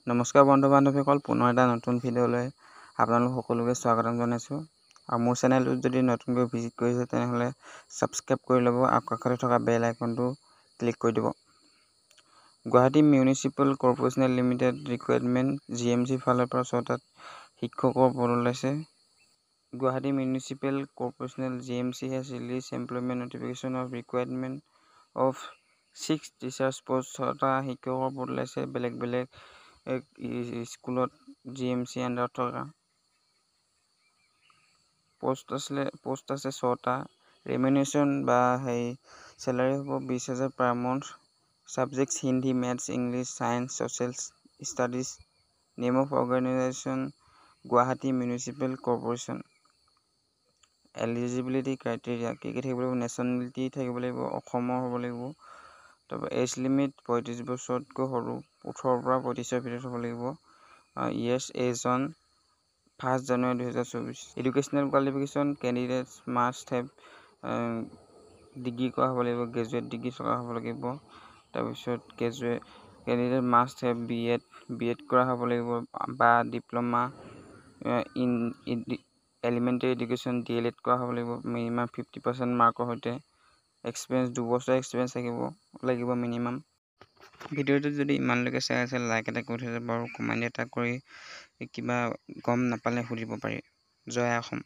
নমস্কাৰ বন্ধু বান্ধৱীসকল, পুনৰ এটা নতুন ভিডিঅ'লৈ আপোনালোক সকলোকে স্বাগতম জনাইছোঁ। আৰু মোৰ চেনেলটোত যদি নতুনকৈ ভিজিট কৰিছে, তেনেহ'লে ছাবস্ক্ৰাইব কৰি ল'ব আৰু কাষতে থকা বেল আইকনটো ক্লিক কৰি দিব। Guwahati municipal corporation limited recruitment, GMC ফালৰ পৰা ছটাত শিক্ষকৰ পদ ওলাইছে। Guwahati Municipal Corporation, GMC, has release employment notification of recruitment of six teachers post. ছটা শিক্ষকৰ পদ ওলাইছে বেলেগ বেলেগ স্কুলত। জিএমচি আণ্ডাৰত থকা পষ্ট আছিলে, পষ্ট আছে ছটা। ৰেমিউনেশ্যন বা সেই চেলাৰী হ'ব 20,000 per month. Subjects Hindi, maths, English, science, social studies. Name of organization Guwahati Municipal Corporation. Eligibility criteria কি কি থাকিব লাগিব? নেশ্যনেলিটি থাকিব লাগিব, অসমৰ হ'ব লাগিব। তাৰপৰা এজ লিমিট 35 বছৰতকৈ সৰু, 18ৰ পৰা 35ৰ ভিতৰত হ'ব লাগিব। Years age on 1 January 2024। Educational qualification, candidates must have degree কৰা হ'ব লাগিব, গ্ৰেজুৱেট ডিগ্ৰী থকা হ'ব লাগিব। তাৰপিছত graduate candidate must have B.Ed, B.Ed কৰা হ'ব লাগিব বা diploma in elementary education, D.El.Ed কৰা হ'ব লাগিব মিনিমাম 50% মাৰ্কৰ সৈতে। এক্সপিৰিয়েঞ্চ 2 বছৰ এক্সপিৰিয়েঞ্চ থাকিব লাগিব মিনিমাম। ভিডিঅ'টো যদি ইমানলৈকে চাই আছে, লাইক এটা কৰি থৈ যাব আৰু কমেণ্ট এটা কৰি কিবা গম নাপালে সুধিব পাৰি। জয় অসম।